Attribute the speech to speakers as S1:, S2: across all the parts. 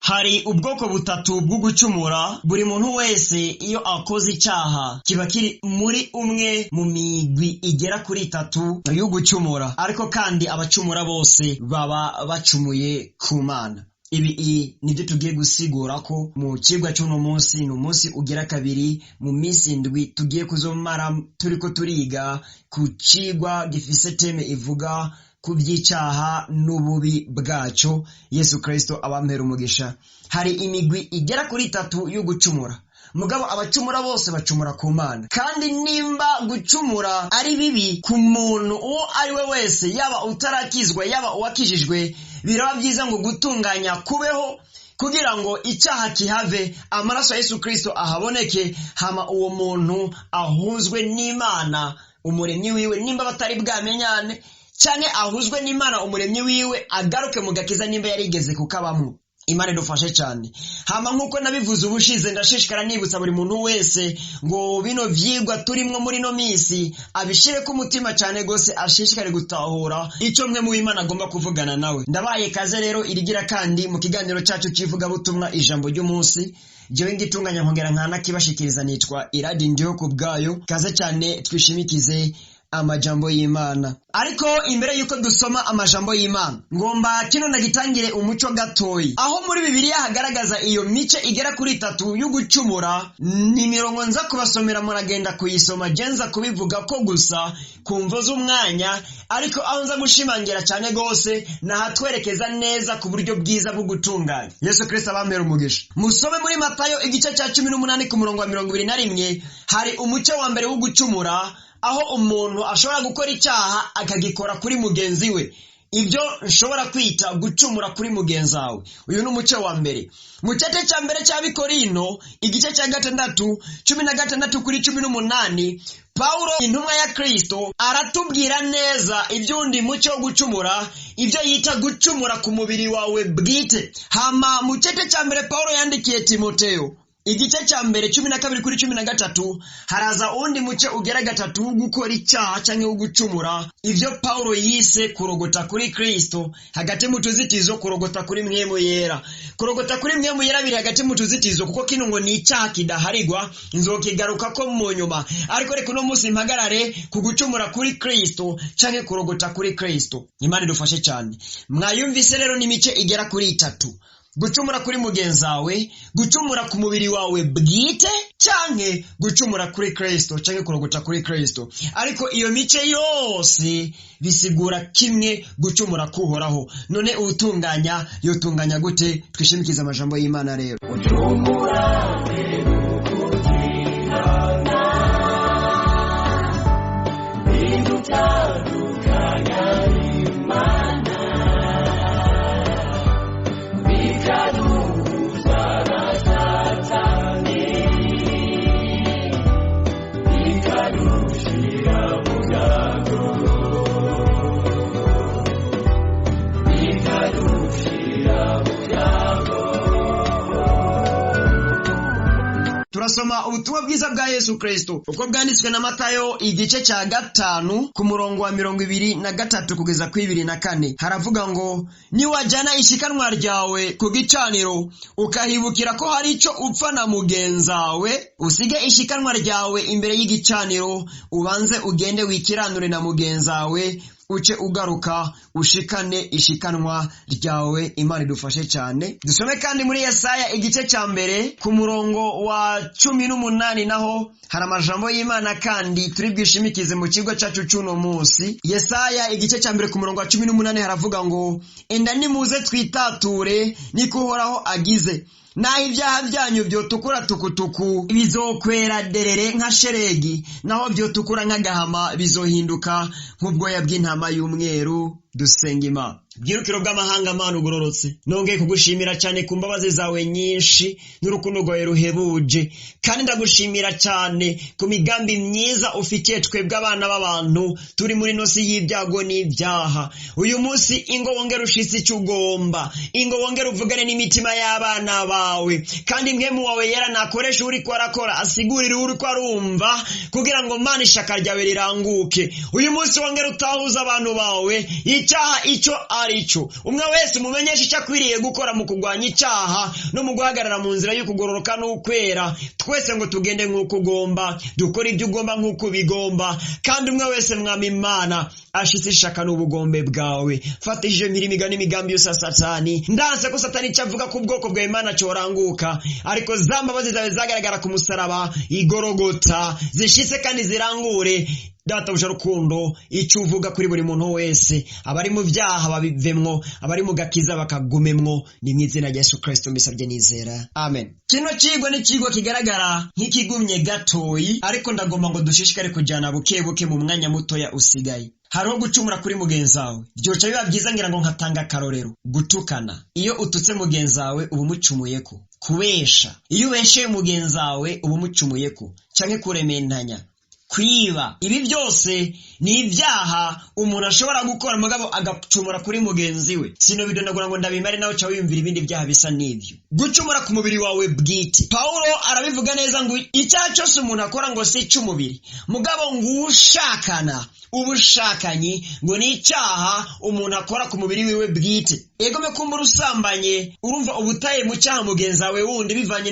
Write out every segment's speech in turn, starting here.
S1: Hari ubwoko butatu bwo gucumura. Buri muntu wese iyo akoze icyaha kiba kiri muri umwe mu migwi igera kuri itatu yo gucumura, ariko kandi abacumura bose baba bacumuye ku Mana. Ibi nibyo tugiye gusigura ko mu cigwa cy'uno munsi. Ni umunsi ugira kabiri mu minsi 7 tugiye kuzomara turiko turiga ku cigwa gifise thème ivuga ku by'icyaha n'ububi bwacyo. Yesu Kristo abampera umugisha. Hari imigwi igera kuri itatu yo gucumura, mugabo abacumura bose bacumura ku Mana. Kandi nimba gucumura ari bibi ku muntu uwo ari we wese, yaba utarakizwa, yaba uwakijijwe, biraba byiza ngo gutunganya kubeho kugira ngo icyaha kihave, amaraso ya Yesu Kristo ahaboneke, hama uwo muntu ahuzwe n'Imana umuremyi wiwe nimba batari bwamenyane, canke ahuzwe n'Imana umuremyi wiwe agaruke mu gakiza nimba yarigeze kukabamwo. Imana idufashe cyane. Hama nk'uko nabivuze ubushize, ndashishikara nibutsa buri muntu wese ngo bino vyigwa turimwo muri no misi abishire ku mutima cyane gose, ashishikare gutahura ico mwe mu Imana agomba kuvugana nawe. Ndabaye kaze rero irigira kandi mu kiganiro cyacu civugabutumwa Ijambo ry'Umunsi. Jewe ngitunganya nkongera nkanakibashikiriza nitwa Iradi Ndiho ku bwayo. Kaze cyane twishimikize amajambo y'Imana. Ariko imbere yuko dusoma amajambo y'Imana, ngomba kino nagitangire umuco gatoyi aho muri Bibiliya hagaragaza iyo mice igera kuri itatu y'ugucumura. Ni mirongo nza kubasomera, muragenda kuyisoma, je nza kubivuga ko gusa ku mvo z'umwanya, ariko aho nza gushimangira cyane gose nahatwerekeza neza ku buryo bwiza bwo gutunganya. Yesu Kristo abampera umugisha. Musome muri Matayo igice cya 18 ku murongo wa 21. Hari umuce wa mbere wo gucumura, aho umuntu ashobora gukora icyaha akagikora kuri mugenzi we, ibyo nshobora kwita gucumura kuri mugenzi wawe. Uyu ni umuce wa mbere. Mu cete cya mbere cy'Abikorino igice cya 6, 16 kuri 18, Paulo intumwa ya Kristo aratubwira neza iby'undi muce wo gucumura, ibyo yita gucumura ku mubiri wawe bwite. Hama mu cete cya mbere Paulo yandikiye Timoteo igice cya mbere, 12 kuri 13, haraza uwundi muce ugera gatatu wo gukora icyaha cyangwa wo gucumura, ivyo Paulo yise kurogota kuri Kristo hagati mu tuzitizo, kurogota kuri Mwemu Yera. Kurogota kuri Mwemu Yera biri hagati mu tuzitizo, kuko kino ngo ni icyaha kidaharigwa, nzokigaruka ko mu nyuma, ariko reka uno munsi mpagarare ku gucumura kuri Kristo canke kurogota kuri Kristo. Imana idufashe cyane. Mwayumvise rero ni imice igera kuri itatu: gucumura kuri mugenzi wawe, gucumura ku mubiri wawe bwite, canke gucumura kuri Kristo canke kurogota kuri Kristo. Ariko iyo mice yose bisigura kimwe: gucumura kuhoraho. None uwutunganya yotunganya gute? Twishimikize amajambo y'Imana rero. Turasoma ubutumwa bwiza bwa Yesu Kristo uko bwanditswe na Matayo igice cya 5 ku murongo wa 23 kugeza ku 24. Haravuga ngo: niwajyana ishikanwa ryawe ku gicaniro ukahibukira ko hari ico upfa na mugenzawe, usige ishikanwa ryawe imbere y'igicaniro, ubanze ugende wikiranure na mugenzawe, uce ugaruka ushikane ishikanwa ryawe. Imana idufashe cyane. Dusome kandi muri Yesaya igice cya mbere ku murongo wa 18, naho hari amajambo y'Imana kandi turi bwishimikize mu kigo cyacu cy'uno munsi. Yesaya igice cya mbere ku murongo wa 18 haravuga ngo: enda nimuze twitature, niko Uhoraho agize, naho ibyaha byanyu byotukura tukutuku bizokwera derere nka sheregi, naho byotukura nk'agahama bizohinduka nk'ubwoya bw'intama y'umweru. Dusenga Imana. Bwirukiro bw'amahanga, Mana ugororotse, nongeye kugushimira cyane ku mbabazi zawe nyinshi n'urukundo rwawe ruhebuje, kandi ndagushimira cyane ku migambi myiza ufitiye twebwe abana b'abantu turi muri nosi y'ibyago n'ibyaha. Uyu munsi ingo wongere ushitse icyo ugomba, ingo wongere uvugane n'imitima y'abana bawe, kandi Mwemu wawe Yera nakoresha uri ko arakora, asigurire uri ko arumva, kugira ngo Mana ishaka ryawe riranguke. Uyu munsi wongere utahuza abantu bawe. icyaha icyo ari cyo, umwe wese umumenyeshe icyo akwiriye gukora mu kurwanya icyaha no mu guhagarara mu nzira y'ukugororoka n'ukwera. Twese ngo tugende nk'uko ugomba, dukore ibyo ugomba nk'uko ubigomba, kandi umwe wese, Mwami Imana, ashitse ishaka n'ubugombe bwawe. Fatishije mpiri imigani imigambi yose ya Satani. Ndanse ko Satani icyo avuga ku bwoko bwa Imana cyoranguka, ariko za mbabazi zawe zagaragara ku musaraba igorogota zishitse kandi zirangure. Databuja rukundo, icyo uvuga kuri buri muntu wese, abari mu byaha babivemwo, abari mu gakiza bakagumemwo. Ni mu izina rya Yesu Kristo mbisabye nizera, amen. Kino cigwa ni cigwa kigaragara nk'ikigumye gatoyi, ariko ndagomba ngo dushishikare kujyana buke buke mu mwanya mutoya usigaye. Hariho gucumura kuri mugenzi wawe, byoca biba byiza ngira ngo nkatanga akarorero. Gutukana, iyo ututse mugenzi wawe uba umucumuyeko. Kubesha, iyo ubesheye mugenzi wawe uba umucumuyeko, canke kurementanya, kwiba. Ibi byose ni ibyaha umuntu ashobora gukora mugabo agacumura kuri mugenzi we. Sinobidondagura ngo ndabimare, nawe uca wiyumvira ibindi byaha bisa n'ibyo. Gucumura ku mubiri wawe bwite, Pawulo arabivuga neza ngo icyaha cyose umuntu akora ngo si icy'umubiri, mugabo ngo ushakana ubushakanyi ngo ni icyaha umuntu akora ku mubiri wiwe bwite. Egome kumbura usambanye, urumva ubutaye mu cyaha mugenzi wawe wundi bivanye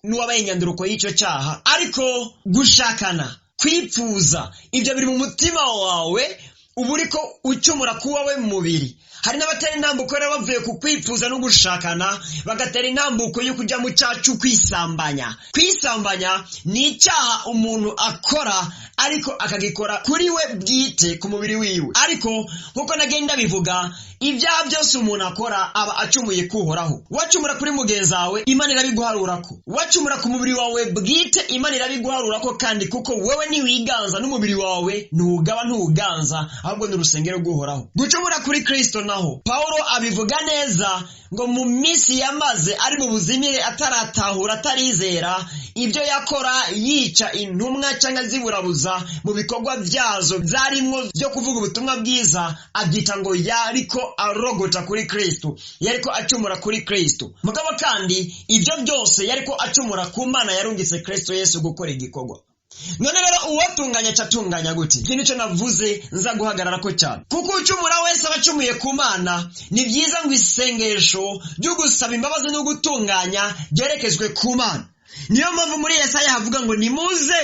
S1: n'uwabaye inyanduruko y'icyo cyaha. Ariko gushakana, kwipfuza, ibyo biri mu mutima wawe, uba uriko ucumura kuwawe mu mubiri. Hari n'abatera intambuko rero bavuye ku kwipfuza no gushakana, bagatera intambuko yo kujya mu cyaha cyo kwisambanya. Kwisambanya ni icyaha umuntu akora, ariko akagikora kuri we bwite, ku mubiri wiwe. Ariko nkuko nagenda bivuga, ibyaha byose umuntu akora aba acumuye kuhoraho. Wacumura kuri mugenzi wawe, Imana irabiguharurako. Wacumura ku mubiri wawe bwite, Imana irabiguharurako, kandi kuko wewe ntiwiganza n'umubiri wawe ntuwugaba, ntuwuganza, ahubwo ni urusengero rw'Uhoraho. Gucumura kuri Kristo naho Pawulo abivuga neza ngo mu minsi yamaze ari mu buzimire, ataratahura, atarizera, ibyo yakora yica intumwa cyangwa ziburabuza mu bikorwa byazo byarimwo byo kuvuga ubutumwa bwiza, abyita ngo yariko arogota kuri Kristo, yariko acumura kuri Kristo. Mugabo kandi ibyo byose yariko acumura ku Mana yarungitse Kristo Yesu gukora igikorwa. None rero uwatunganya acatunganya gute? Iki nico navuze nza guhagararako cyane, kuko ucumura wese aba acumuye ku Mana. Ni byiza ngo isengesho ryo gusaba imbabazi no gutunganya ryerekezwe ku Mana. Niyo mpamvu muri Yesaya havuga ngo nimuze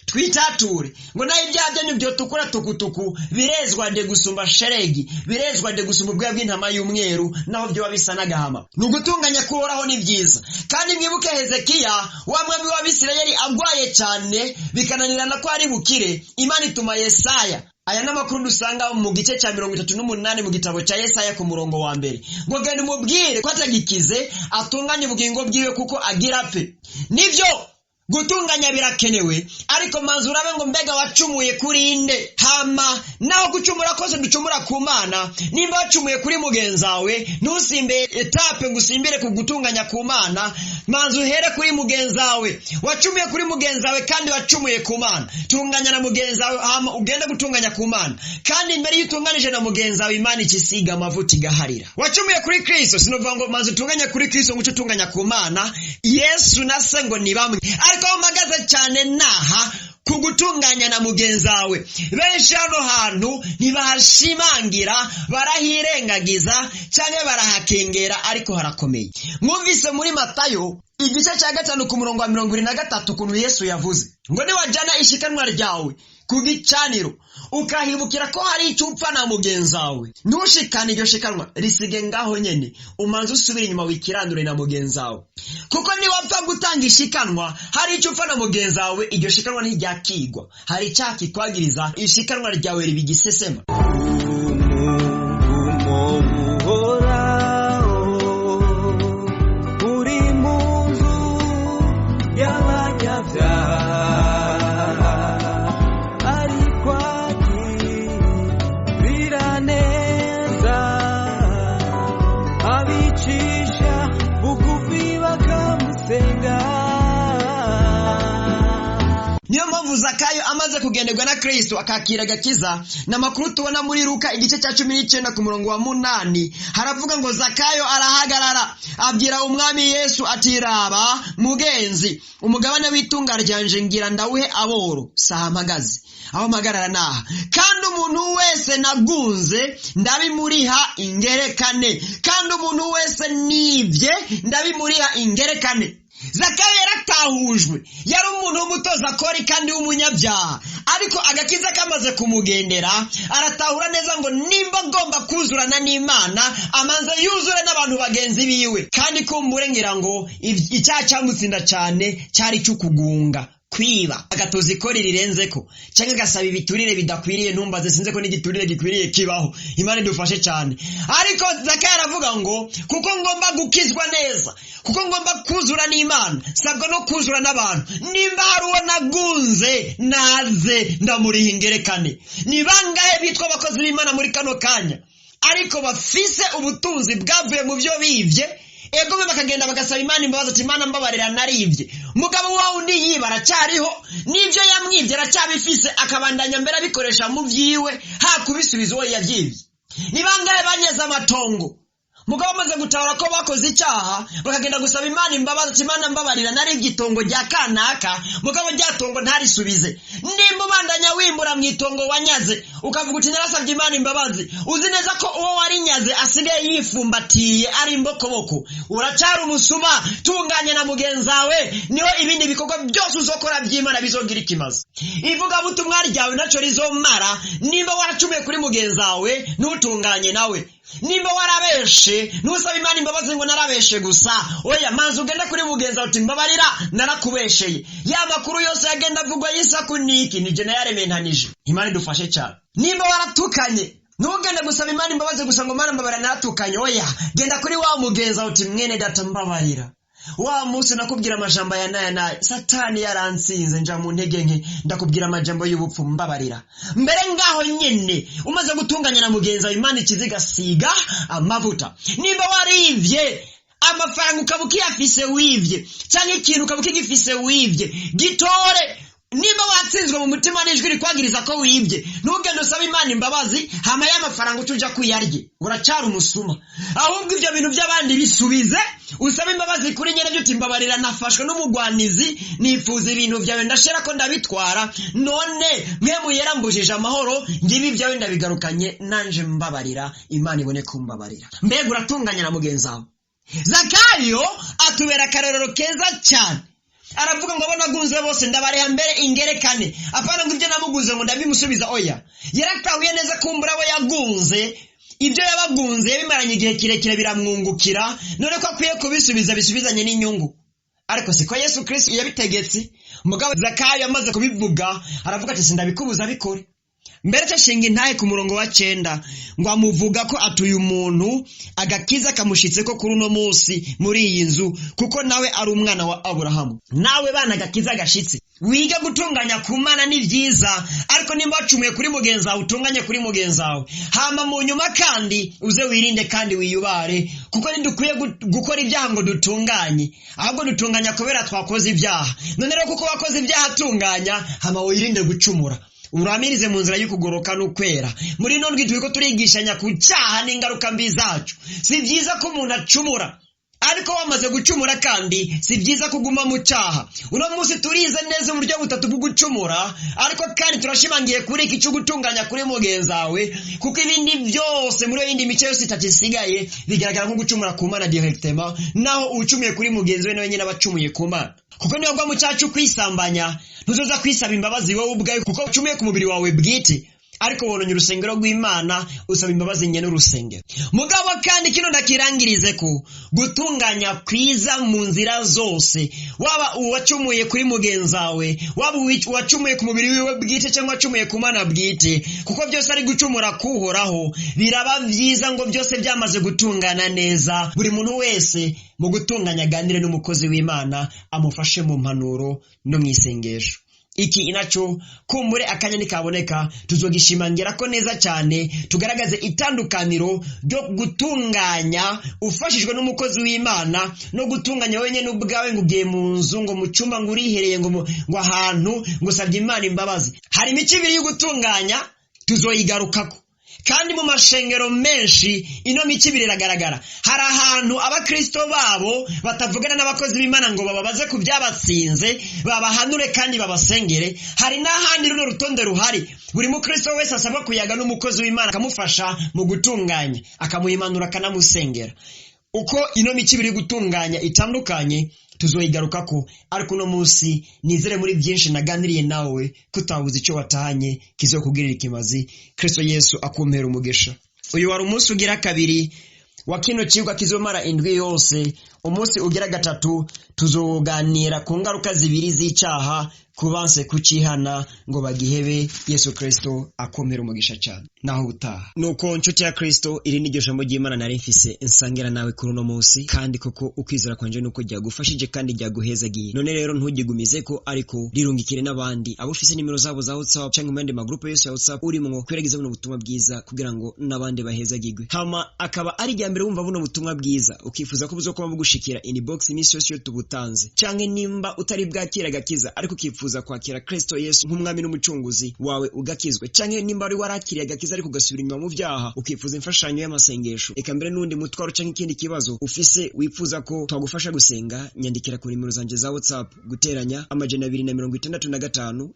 S1: twitature, ngo naho ibyaha byanyu byotukura tukutuku, birezwa nde gusumba sheregi, birezwa nde gusumba ubwoya bw'intama y'umweru, naho byoba bisa n'agahama. Ni ugutunganya kuhoraho, ni byiza. Kandi mwibuke Hezekiya, wa mwami w'Abisirayeli, agwaye cyane bikananirana ko ari bukire, Imana ituma Yesaya. Aya ni amakuru dusanga mu gice cya 38 mu gitabo cya Yesaya, ku murongo wa 1, ngo genda umubwire ko atagikize, atunganye ubugingo bwiwe kuko agira apfe. Nibyo, gutunganya birakenewe, ariko manza urabe ngo mbega wacumuye kuri nde? Hama naho gucumura kose ducumura ku Mana, nimba wacumuye kuri mugenzi wawe, ntusimbe étape ngo usimbire ku gutunganya ku Mana. Manza uhere kuri mugenzi wawe. Wacumuye kuri mugenzi wawe kandi wacumuye ku Mana, tunganya na mugenzi wawe, hama ugende gutunganya ku Mana. Kandi mbere iyo utunganije na mugenzi wawe, Imana ikisiga amavuta igaharira. Wacumuye kuri Kristo, sinovuga ngo manza utunganye kuri Kristo ngo uce utunganya ku Mana. Yesu na Se ngo ni bamwe. Ariko aho mpagaze cyane naha ku gutunganya na mugenzi wawe. Benshi hano hantu ntibahashimangira, barahirengagiza cyangwa barahakengera, ariko harakomeye. Mwumvise muri Matayo igice cya 5 ku murongo wa 73 ukuntu Yesu yavuze ngo niwajyana ishikanwa ryawe ku gicaniro, ukahibukira ko hari icyo upfa na mugenzi wawe, ntushikane iryo shikanwa, risige ngaho nyene, umanze usubire inyuma wikiranure na mugenzi wawe. Kuko niwapfa gutanga ishikanwa hari icyo upfa na mugenzi wawe, iryo shikanwa ntiryakigwa, hari icyaha kikwagiriza, ishikanwa ryawe riba igisesema.
S2: Umuvumo uhoraho uri mu nzu y'abanyabyaha, ariko agirira neza abicisha bugufi bakamusenga.
S1: Niyo mpamvu Zakayo Zakayo amaze kugenderwa na Kristo akakira agakiza, ni amakuru tubona muri Luka igice cya 19 ku murongo wa 8. Haravuga ngo Zakayo arahagarara abwira umwami Yesu ati: raba mugenzi, umugabane w'itunga ryanje ngira ndawuhe aboro. Saha mpagaze aho mpagarara naha, kandi umuntu wese nagunze ndabimuriha ingerekane, kandi umuntu wese nibye ndabimuriha ingerekane. Zakayo yaratahujwe, yari umuntu w'umutoza kori kandi w'umunyabyaha, ariko agakiza kamaze kumugendera aratahura neza ngo nimba agomba kuzurana n'Imana amanza yuzure n'abantu bagenzi biwe. Kandi kumbure ngira ngo icyaha cyamutsinda cyane cyari cy'ukugunga, kwiba, agatoza ikori rirenzeko cyangwa agasaba ibiturire bidakwiriye. Ntumbaze, sinze ko n'igiturire gikwiriye kibaho. Imana idufashe cyane. Ariko Zakayo aravuga ngo kuko ngomba gukizwa neza, kuko ngomba kuzura n'Imana, sabwa no kuzura n'abantu, nimba hari uwo nagunze naze ndamuriha ingerekane. Ni bangahe bitwa abakozi b'Imana muri kano kanya ariko bafise ubutunzi bwavuye mu byo bibye? Ego bakagenda bagasaba Imana imbabazi ati Imana mbabarira naribye. Mugabo wa undi yiba aracyariho, n'ibyo yamwibye aracyabifise, akabandanya mbere abikoresha mu vyiwe hakubisubiza uwo yavyibye. Ni bangahe banyeze amatongo, mugabo bamaze gutahura ko bakoze icyaha bakagenda gusaba Imana imbabazi ati Imana mbabarira naribye itongo rya kanaka, mugabo rya tongo ntarisubize. Nimba ubandanya wimbura mu itongo wanyaze ukavuga uti narasabye Imana imbabazi, uzi neza ko uwo warinyaze asigaye yifumbatiye ari imbokoboko, uracyari umusuma. Tunganye na mugenzi wawe, niho ibindi bikorwa byose uzokora by'Imana bizogira ikimazo. Ivugabutumwa ryawe nacyo rizomara nimba waracumuye kuri mugenzi wawe ntutunganye nawe. Nimba warabeshe ntusaba Imana imbabazi ngo narabeshe gusa, oya, manza ugende kuri mugenzi wawe uti mbabarira narakubesheye. Ya makuru yose yagenda avugwa y'isaku niki nije nayarementanije. Imana idufashe cyane. Nimba waratukanye ntugende gusaba Imana imbabazi gusa ngo Imana mbabarira naratukanye, oya, genda kuri wa mugenzi wawe uti mwene data mbabarira, wa munsi nakubwira amajambo aya n'aya n'aya, Satani yaransinze nja mu ntege nke ndakubwira amajambo y'ubupfu, mbabarira. Mbere ngaho nyene umaze gutunganya na mugenzi wawe, Imana ikiza igasiga amavuta. Nimba warivye amafaranga ukaba ukiyafise wivye, cyangwa ikintu ukaba ukigifise wivye, gitore. Nimba watsinzwe mu mutima n'ijwi rikwagiriza ko wibye, ntugende usaba Imana imbabazi hama y'amafaranga uca uja kuyarye, uracara umusuma. Ahubwo ibyo bintu by'abandi bisubize, usabe imbabazi kuri nyene uti mbabarira nafashwe n'umugwanizi, nifuza ibintu byawe ndashera ko ndabitwara, none mwe muyerambujije amahoro, ngibi ibyawe ndabigarukanye nanje mbabarira, Imana ibone kumbabarira. Mbega uratunganya na mugenzi wawe. Zakayo atubera akarorero keza cyane. Aravuga ngo abo nagunze bose ndabareha mbere ingerekane, apana ngo ibyo namuguze ngo ndabimusubiza, oya. Yaratahuye neza kumbura abo yagunze, ibyo yabagunze yabimaranye igihe kirekire biramwungukira, none ko akwiye kubisubiza bisubizanye n'inyungu. Ariko siko Yesu Kristo yabitegetse. Mugabo Zakayo amaze kubivuga aravuga ati sindabikubuza bikore. Mbere cyo shinga intahe ku murongo wa 9 ngo amuvuga ko atuye umuntu agakiza kamushitse ko kuri uno munsi muri iyi nzu, kuko nawe ari umwana wa Aburahamu. Nawe bana agakiza gashitse, wiga gutunganya ku Mana ni byiza, ariko nimba wacumuye kuri mugenzi wawe utunganye kuri mugenzi wawe, hama mu nyuma kandi uze wirinde kandi wiyubare, kuko ntidukwiye gukora ibyaha ngo dutunganye, ahubwo dutunganya kubera twakoze ibyaha. None rero kuko wakoze ibyaha tunganya, hama wirinde gucumura, uramirize mu nzira y'ukugoroka n'ukwera. Muri ino ndwi turiko turigishanya ku cyaha n'ingaruka mbi zacu. Si byiza ko umuntu acumura, ariko wamaze gucumura kandi si byiza kuguma mu cyaha. Uno munsi turize neza uburyo butatu bwo gucumura, ariko kandi turashimangiye kuri iki cyo gutunganya kuri mugenzi wawe, kuko ibindi byose muri yindi mice yose itatu isigaye bigaragara nko gucumura ku Mana directement, naho ucumuye kuri mugenzi we nawe nyine abacumuye ku Mana. Kuko niyo wagwa mu cyaha cyo kwisambanya ntuzoza kwisaba imbabazi wowe ubwawe kuko ucumuye ku mubiri wawe bwite, ariko wononye urusengero rw'Imana usaba imbabazi nyene urusengero. Mugabo kandi kino ndakirangirize ko gutunganya kwiza mu nzira zose, waba uwacumuye kuri mugenzi wawe, waba uwacumuye ku mubiri wiwe bwite cyangwa wacumuye ku Mana bwite, kuko byose ari gucumura kuhoraho, biraba byiza ngo byose byamaze gutungana neza. Buri muntu wese mu gutunganya aganire n'umukozi w'Imana, amufashe mu mpanuro no mu isengesho. Iki naco kumbure akanya nikaboneka tuzogishimangira ko neza cyane, tugaragaze itandukaniro ryo gutunganya ufashijwe n'umukozi w'Imana no gutunganya wenyine ubwawe, ngo ugiye mu nzu, ngo mu cyumba, ngo urihereye, ngo ahantu ngo usabye Imana imbabazi. Hari imico ibiri yo gutunganya, tuzoyigarukako. Kandi mu mashengero menshi ino mico ibiri iragaragara. Hari ahantu abakristo babo batavugana n'abakozi b'Imana ngo bababaze ku byabatsinze, babahanure kandi babasengere. Hari n'ahandi runo rutonde ruhari, buri mukristo wese asabwa kuyaga n'umukozi w'Imana akamufasha mu gutunganya, akamuhimanura, akanamusengera. Uko ino mico ibiri gutunganya itandukanye tuzoyigarukako, ariko uno munsi nizere muri byinshi naganiriye nawe kutabuze icyo watahanye kizokugirira ikimazi. Kristo Yesu akumpera umugisha. Uyu wari umunsi ugira kabiri wa kino kigwa kizomara indwi yose. Umunsi ugira gatatu tuzoganira ku ngaruka zibiri z'icyaha kubanse kucihana ngo bagihebe. Yesu Kristo akumpera umugisha cyane, naho utaha. Nuko nshuti ya Kristo, iri ni ryo jambo ry'Imana nari mfise nsangira nawe kuri uno munsi, kandi koko ukwizera kwanje nuko ryagufashije kandi ryaguhezagiye. None rero ntugigumize ko, ariko rirungikire n'abandi abo ufise nimero zabo za WhatsApp canke mu yandi magrupe yose ya WhatsApp urimwo, kwerageza buno butumwa bwiza kugira ngo n'abandi bahezagirwe. Hama akaba ari irya mbere wumva buno butumwa bwiza, ukifuza ko buzokoma bugushikira inbox iminsi yose iyo tubutanze, canke nimba utari bwakira agakiza ariko ukifuza kwakira Kristo Yesu nk'umwami n'umucunguzi wawe ugakizwe, canke nimba wari warakiriye agakiza ariko ugasubira inyuma mu byaha ukifuza imfashanyo y'amasengesho, eka mbere n'undi mutwaro canke ikindi kibazo ufise wifuza ko twagufasha gusenga, nyandikira ku nimero zanje za WhatsApp: guteranya 265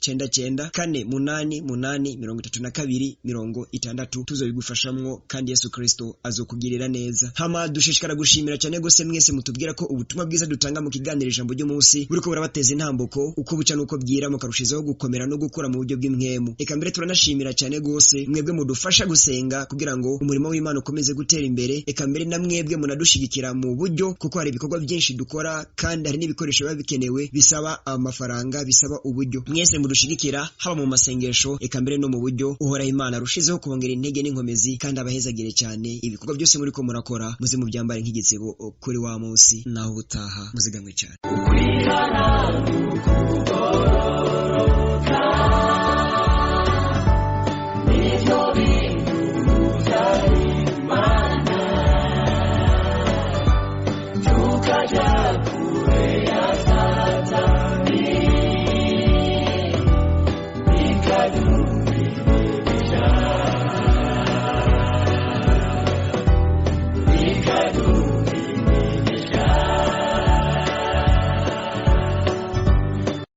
S1: 99 4 8 8 32 60. Tuzobigufashamwo kandi Yesu Kristo azokugirira neza. Hama dushishikara gushimira cyane gose mwese mutubwira ko ubutumwa bwiza dutanga mu kiganiro Ijambo ry'Umunsi buriko burabateza intambuko uko buca nuko bwira, mukarushizaho gukomera no gukura mu buryo bw'impwemu. Eka mbere turanashimira cyane gose mwebwe mudufasha gusenga kugira ngo umurimo w'Imana ukomeze gutera imbere. Eka mbere na mwebwe munadushigikira mu buryo, kuko hari ibikorwa byinshi dukora kandi hari n'ibikoresho biba bikenewe bisaba amafaranga, bisaba uburyo. Mwese mudushigikira haba mu masengesho eka mbere no mu buryo, Uhoraho Imana arushizeho kubongera intege n'inkomezi kandi abahezagire cyane. Ibikorwa byose muriko murakora muze mubyambare nk'igitsibo kuri wa munsi. Naho ubutaha, muzigamwe cyane.
S2: Ukwihana kugororoka.